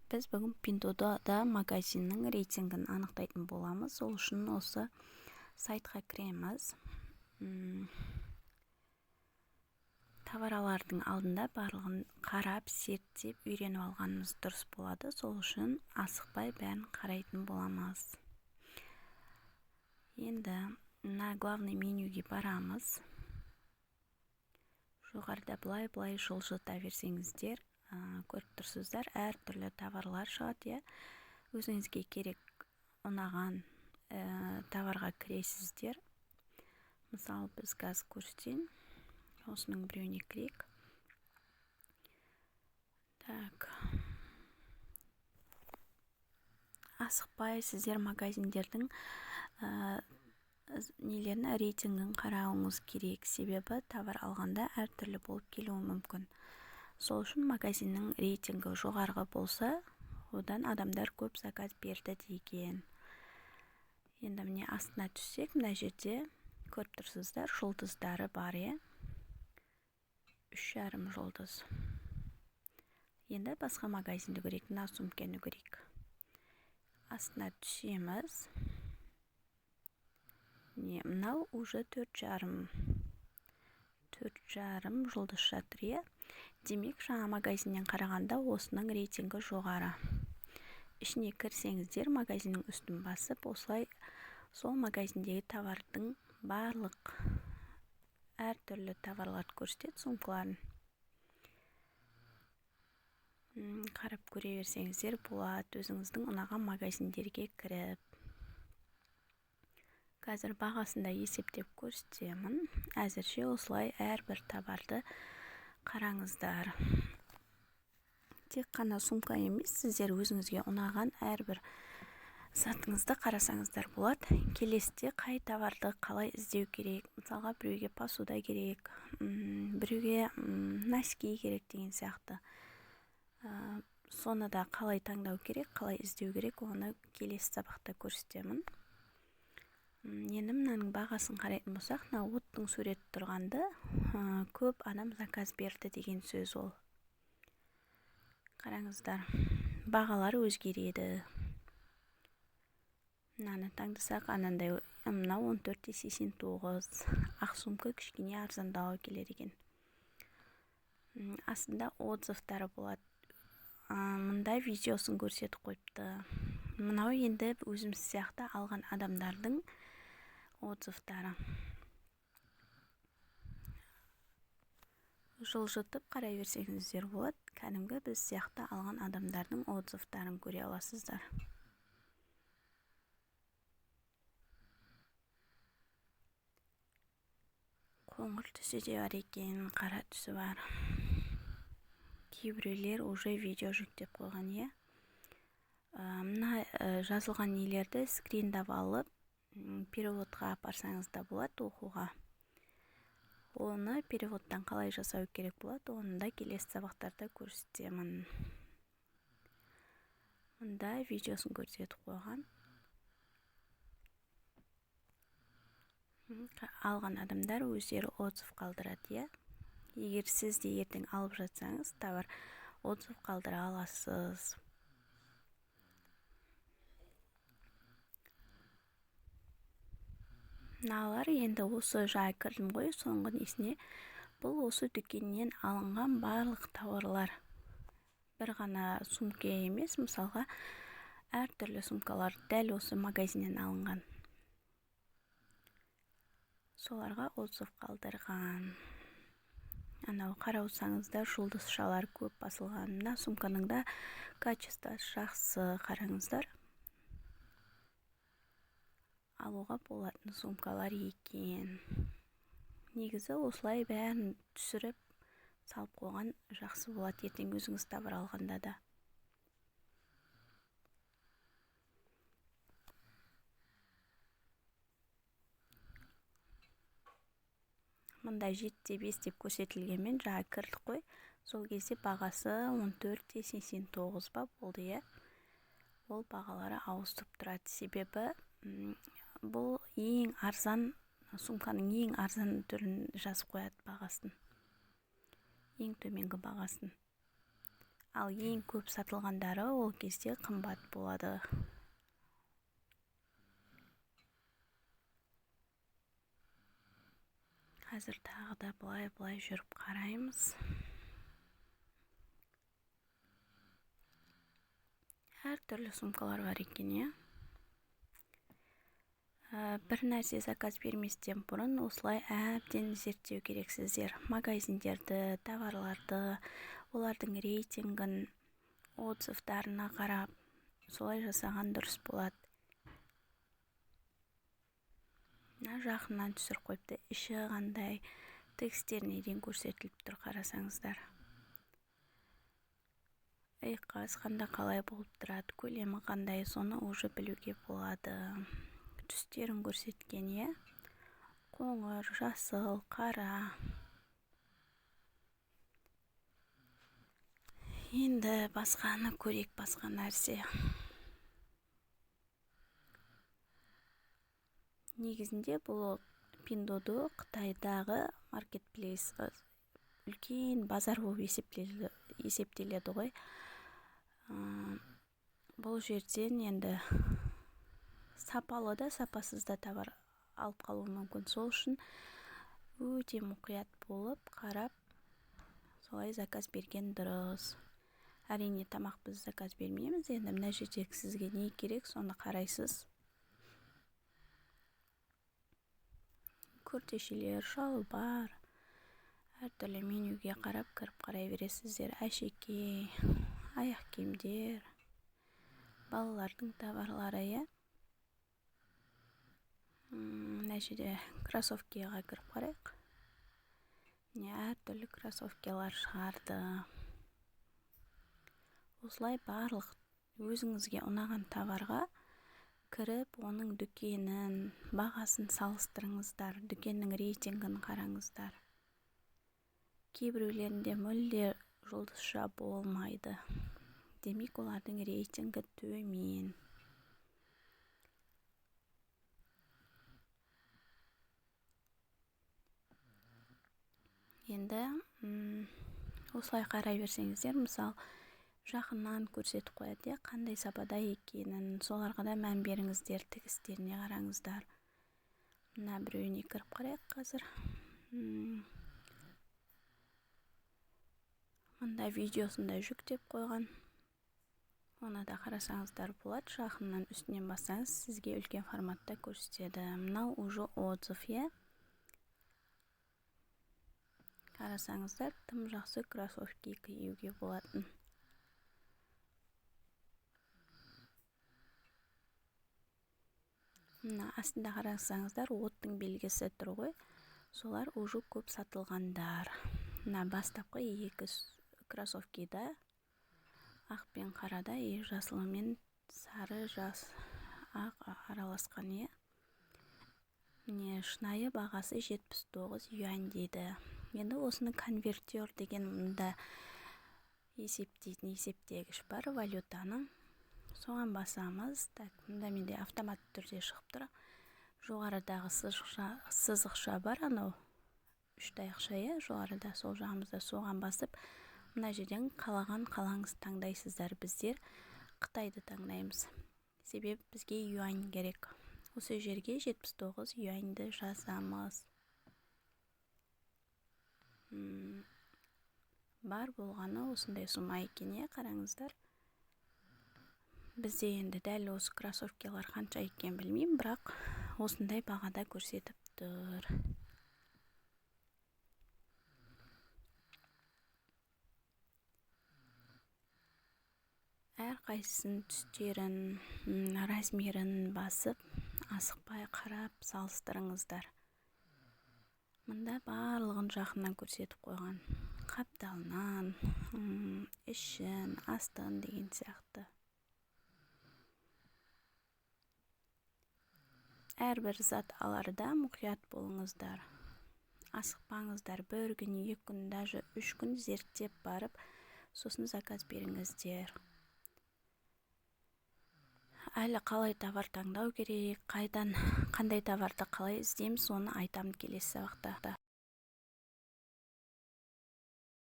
Біз бүгін Пиндуодуода магазиннің рейтингін анықтайтын боламыз. Сол үшін осы сайтқа кіреміз. Товар алардың алдында барлығын қарап, зерттеп, үйреніп алғанымыз дұрыс болады. Сол үшін асықпай бәрін қарайтын боламыз. Енді мына главный менюге барамыз. Жоғарыда былай-былай жылжыта берсеңіздер, көріп тұрсыздар, әртүрлі товарлар шығады, иә. Өзіңізге керек ұнаған товарға кіресіздер. Мысалы, біз қазір көрсетейін. Осының біреуіне кірейік. Так. Асықпай сіздер магазиндердің нелерін, рейтингін қарауыңыз керек. Себебі товар алғанда әртүрлі болып келуі мүмкін. Сол үшін магазиннің рейтингі жоғарғы болса, одан адамдар көп заказ берді деген. Енді міне астына түссек, мына жерде көріп тұрсыздар, жұлдыздары бар, иә. Үш жарым жұлдыз. Енді басқа магазинді көрейік, мына сумкені көрейік. Астына түсеміз. Міне, мынау уже төрт жарым жұлдызша тұр, иә. Демек, жаңа магазиннен қарағанда осының рейтингі жоғары. Ішіне кірсеңіздер, магазиннің үстін басып, осылай сол магазиндегі товардың барлық әртүрлі товарларды көрсетеді, сумкаларын. Қарап көре берсеңіздер болады, өзіңіздің ұнаған магазиндерге кіріп. Қазір бағасын да есептеп көрсетемін. Әзірше осылай әрбір товарды қараңыздар. Тек қана сумка емес, сіздер өзіңізге ұнаған әрбір затыңызды қарасаңыздар болады. Келесіде қай товарды қалай іздеу керек, мысалға біреуге посуда керек, біреуге носки керек деген сияқты. Соны да қалай таңдау керек, қалай іздеу керек, оны келесі сабақта көрсетемін. Енді мынаның бағасын қарайтын болсақ, мына оттың суреті тұрғанды, көп адам заказ берді деген сөз ол. Қараңыздар, бағалар өзгереді. Мынаны таңдасақ, анандай, мынау он төрт те сексен тоғыз. Ақ сумка кішкене арзандау келеді екен. Астында отзывтары болады. Мында видеосын көрсетіп қойыпты. Мынау енді өзіміз сияқты алған адамдардың отзывтары. Жылжытып қарай берсеңіздер болады. Кәдімгі біз сияқты алған адамдардың отзывтарын көре аласыздар. Қоңыр түсі де бар екен, қара түсі бар. Кейбіреулер уже видео жүктеп қойған, иә. Мына жазылған нелерді скриндап алып, переводқа апарсаңыз да болады оқуға. Оны переводтан қалай жасау керек болады, оны да келесі сабақтарда көрсетемін. Мында видеосын көрсетіп қойған. Алған адамдар өздері отзыв қалдырады, иә. Егер сіз де ертең алып жатсаңыз, товар отзыв қалдыра аласыз. Мыналар енді осы жай кірдім ғой соңғы несіне. Бұл осы дүкеннен алынған барлық тауарлар. Бір ғана сумка емес, мысалға әртүрлі сумкалар дәл осы магазиннен алынған. Соларға отзыв қалдырған. Анау қараусаңыздар жұлдызшалар көп басылған. Мына сумканың да качествосы жақсы, қараңыздар. Алуға болатын сумкалар екен. Негізі осылай бәрін түсіріп салып қойған жақсы болады, ертең өзіңіз товар алғанда да. Мында жеті де бес деп көрсетілгенмен жаңа кірдік қой. Сол кезде бағасы он төрт те сексен тоғыз ба болды, иә. Ол бағалары ауысып тұрады. Себебі, бұл ең арзан, сумканың ең арзан түрін жазып қояды бағасын. Ең төменгі бағасын. Ал ең көп сатылғандары ол кезде қымбат болады. Қазір тағы да былай-былай жүріп қараймыз. Әртүрлі сумкалар бар екен, иә. Бір нәрсе заказ берместен бұрын осылай әбден зерттеу керексіздер. Магазиндерді, товарларды, олардың рейтингін, отзывтарына қарап, солай жасаған дұрыс болады. Мына жақыннан түсіріп қойыпты, іші қандай, текстеріне дейін көрсетіліп тұр, қарасаңыздар. Иыққа асқанда қалай болып тұрады, көлемі қандай, соны уже білуге болады. Түстерін көрсеткен, иә? Қоңыр, жасыл, қара. Енді басқаны көрейік, басқа нәрсе. Негізінде бұл Пиндуодуо Қытайдағы маркетплейс, үлкен базар болып есептеледі ғой. Бұл жерден енді сапалы да, сапасыз да товар алып қалуы мүмкін. Сол үшін өте мұқият болып қарап, солай заказ берген дұрыс. Әрине, тамақ біз заказ бермейміз. Енді мына жердегі сізге не керек, соны қарайсыз. Күртешелер, шалбар, әртүрлі менюге қарап кіріп қарай бересіздер. Әшекей, аяқ киімдер, балалардың товарлары, иә. Мына жерде кроссовкиға кіріп қарайық. Міне, әртүрлі кроссовкилар шығарды. Осылай барлық өзіңізге ұнаған товарға кіріп, оның дүкенін, бағасын салыстырыңыздар, дүкеннің рейтингін қараңыздар. Кейбіреулерінде мүлде жұлдызша болмайды. Демек, олардың рейтингі төмен. Енді осылай қарай берсеңіздер, мысал, жақыннан көрсетіп қояды, иә, қандай сапада екенін, соларға да мән беріңіздер, тігістеріне қараңыздар. Мына біреуіне кіріп қарайық қазір. Мында видеосын да жүктеп қойған. Оны да қарасаңыздар болады. Жақыннан үстінен бассаңыз, сізге үлкен форматта көрсетеді. Мынау уже отзыв, иә. Қарасаңыздар, тым жақсы кроссовки киюге болатын. Мына астында қарасаңыздар, оттың белгісі тұр ғой. Солар уже көп сатылғандар. Мына бастапқы екі кроссовкида ақ пен қарада, и жасылы мен сары жас ақ араласқан, иә. Міне, шынайы бағасы 79 юань дейді. Енді осыны конвертер деген мында есептейтін есептегіш бар валютаны. Соған басамыз. Так, мында менде автоматты түрде шығып тұр. Жоғарыдағы сызықша бар, анау үш таяқша, иә, жоғарыда сол жағымызда, соған басып, мына жерден қалаған қалаңыз таңдайсыздар. Біздер Қытайды таңдаймыз. Себебі бізге юань керек. Осы жерге 79 юаньді жазамыз. Бар болғаны осындай сумма екен, иә, қараңыздар. Бізде енді дәл осы кроссовкилар қанша екенін білмеймін, бірақ осындай бағада көрсетіп тұр. Әрқайсысын түстерін, размерін басып, асықпай қарап салыстырыңыздар. Мында барлығын жақыннан көрсетіп қойған. Қапталынан, ішін, астын деген сияқты. Әрбір зат аларда мұқият болыңыздар. Асықпаңыздар, бір күн, екі күн, даже 3 күн зерттеп барып, сосын заказ беріңіздер. Әлі қалай товар таңдау керек, қайдан, қандай товарды қалай іздейміз, соны айтамын келесі сабақта.